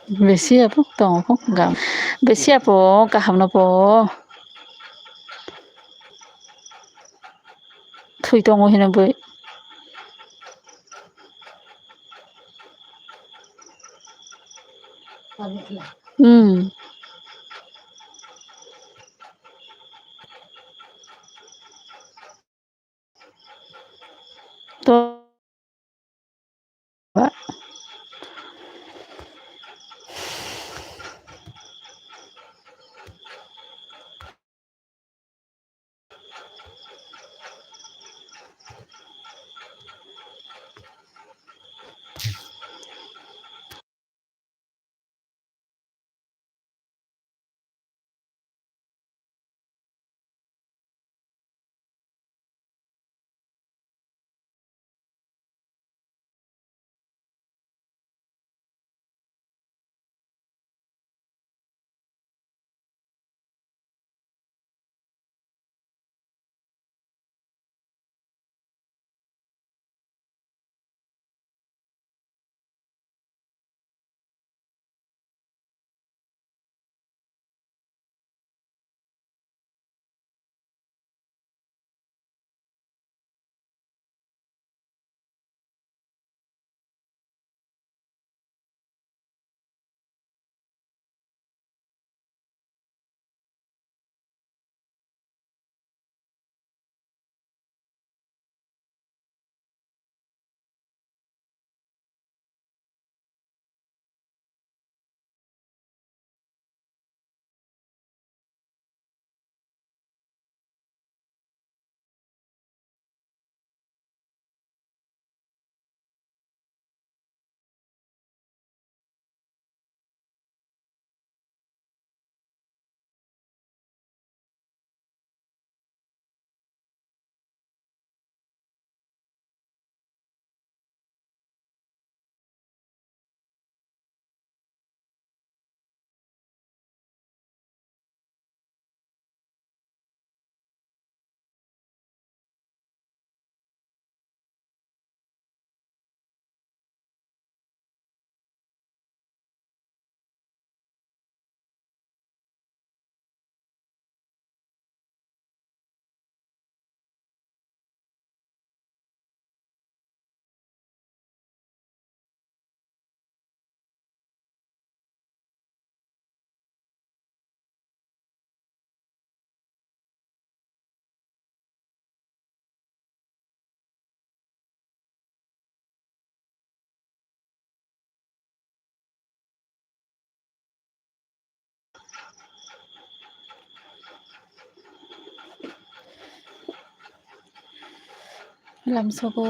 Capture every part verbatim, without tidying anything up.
Bisi apo tongo po gam. Bisi apo kaham no po. Thui tongo hino bui. Hmm. To. Lamsogo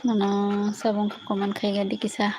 nono sabong khe comment khaigadi kisa.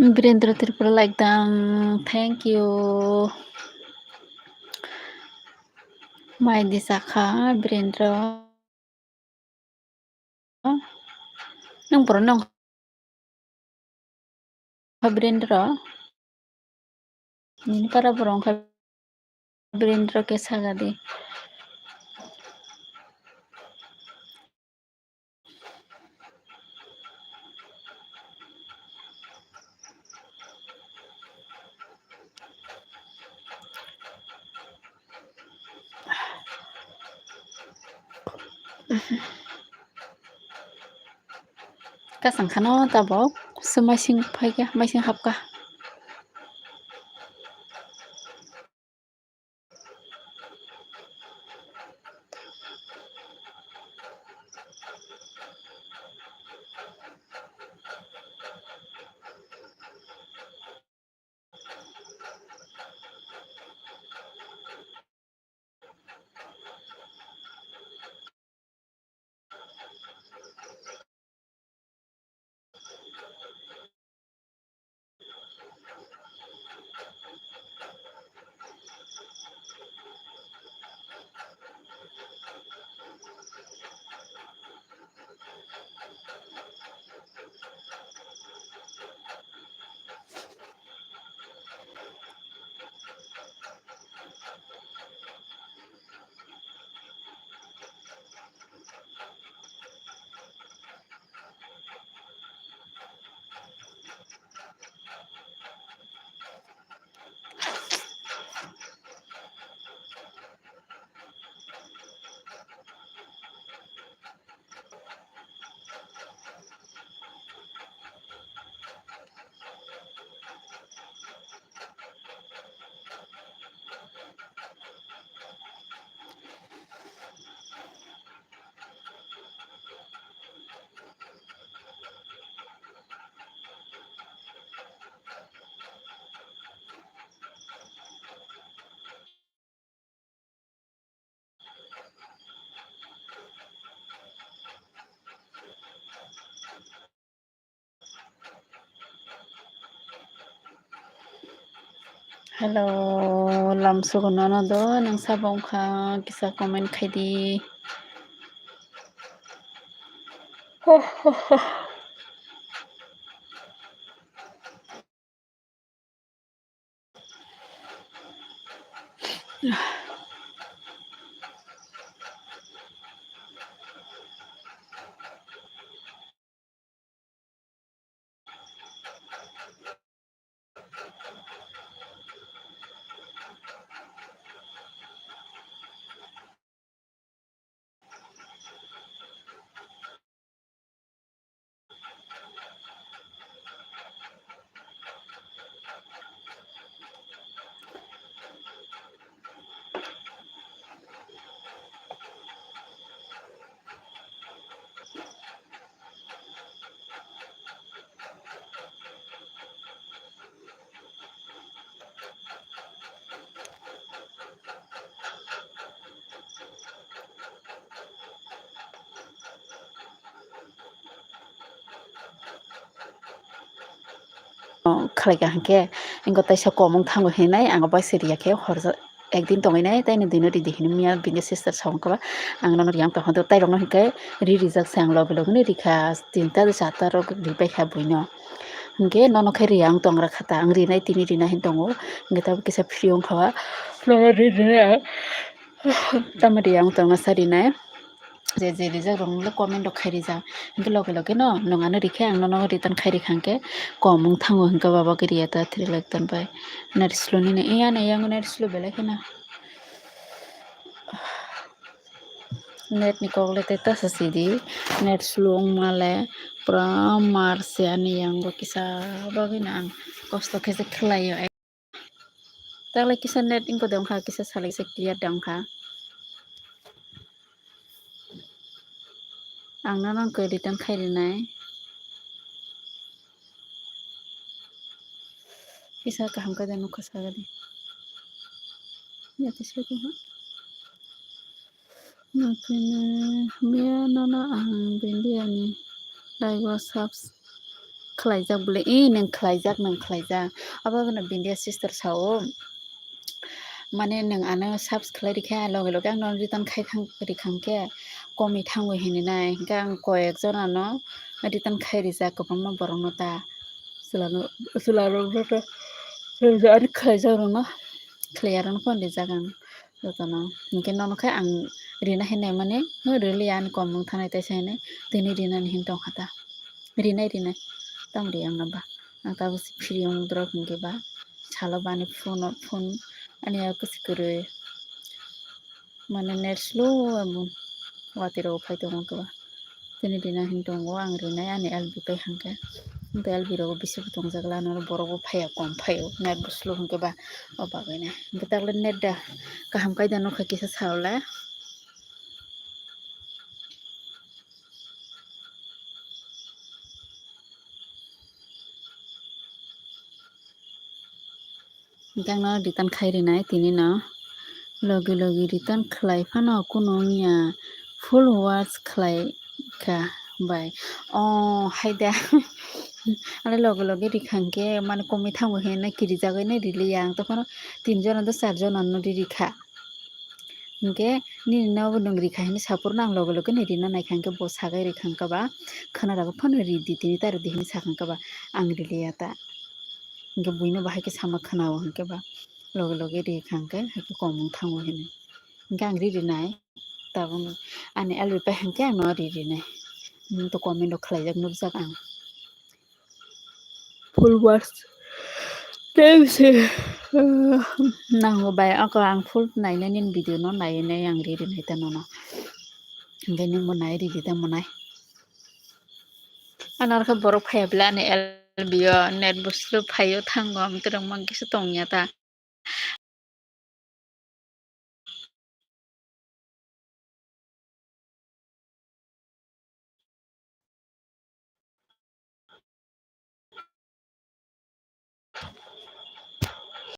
Birendra Tripura like dam, thank you. Mai di sakha Birendra. Nang pura nang Birendra. Nini para borok wngkha Birendra khe saga di. Kasang khano tabok, se maising phaikha, maising hapkha. Hello, lamsogo nono do, nang sabo wngkha, kisa comment khaidi. Ho, ho, ho. Khlaikha hinkhe, wngkha taisa komung thango hinwi ang bai se riya khe horjak. Ekdin tongwi nai, tei nw dino ridi hinwi miya bini sister sa wngkha ba, ang nono riyang tongkha, tei rokno hinkhe ri rijak se ang logi logi nw rikha, tinta de charta rok ripaikha buino. Hinkhe nono khe riyang tongra kha ta, ang rinai tini rina hin tongo, hinkhe tabuk kisa free wngkha ba, nono ri rinai ang, tamo riyang tongna sa rinai. Je je rijak rok nokle comment rok khai rijak. Hinkhe loge loge no nwng ano rikhe ang nono return khai rikha hinkhe kom wng thango hinkhe baba khe riya ta three lakh ton bai. Net slow nini iya na yang net slow belai kheno. Net ni kok le tei tasa sidi net slow wngma le pura mar se ani yang bo kisa bagwi no ang kosto khe se khlai o. Taklai kisa net wngkha de wngkha, kisa salai kisa clear de wngkha. Ang nono wngkha return khai rinai. Kisa kaham khe de nukha sagadi. Ya kisa de ha. Nokni miya nono ang Bindia ni live o subs khlaijak bwle. I nwng khlaijak, nwng khlaijak. Abo bono Bindia sister sao. Mane nwng ano subs khlai rikha, loge loge ang nono return khai thang rikha hinkhe komi thango hinwi nai. Hinkhe ang koyek jona no return khai rijak kwbangma borok no ta. Chwla no, chwla rok no ta. Ani khlaijak rok no, khlaiya rok no phone rijak ang. Jotono. Hinkhe nono khe ang rina hinwi mani, no rwliya ani kom wng thanai taisa hinwi tini rinani hin tongkha ta. Rinai rinai. Tamo ri ang no ba. Ang tabuk se free wng dorok hinkhe ba. Salo bani phone o, phone ani yak kwchwk kwrwi. Mane net slow abo. Watwi rogo phai tongo khe ba. Tini rina hin tongo, ang rinai ani L B pai hwnkhe. Hwnkhe L B rogo bisi bo tongjak la, norok borok bo phaiya, kom phaio, net bo slow hwnkhe ba, o bagwi nai. Hwnkhe takle net da kaham kai da nokha kisa sa le. Hwnkhe ang no return khai rinai tini no. Logi logi return khlai phano kunu wngya, full watch khlai kha bai. O hai da. Ano logi logi rikha hwnkhe mane komwi thango hinwi kirijagwi nai riliya. Ang tokhono tin jona do char jona no ri rikha. Hwnkhe nini no bo nwng rikha hinwi saphuru no ang logi logi nai rina naikha hwnkhe bo sagai rikha hwnkhe ba khwnarok phano ridi tini ta ridi hinwi sakha hwnkhe ba ang riliya ta. Hwnkhe buino bo hai khe sama khwnao hwnkhe ba logi logi rikha hwnkhe hai khe kom wng thango hinwi. Hwnkhe ang ri rinai tabuk ani L B pai hwnkhe ang no ri rinai. Nwng to comment rok khlaijak nukjak ang. Full watch. Tei se, nango bai ako ang full nainai nini video no nai nai ang ri rinai ta nono. Hwnkhe nwng bo nai ridi ta monai. Ano arokhe borok phaiya bwle ani L B o net bo slow phaio thango, amtwrwng mang kisa tongya ta.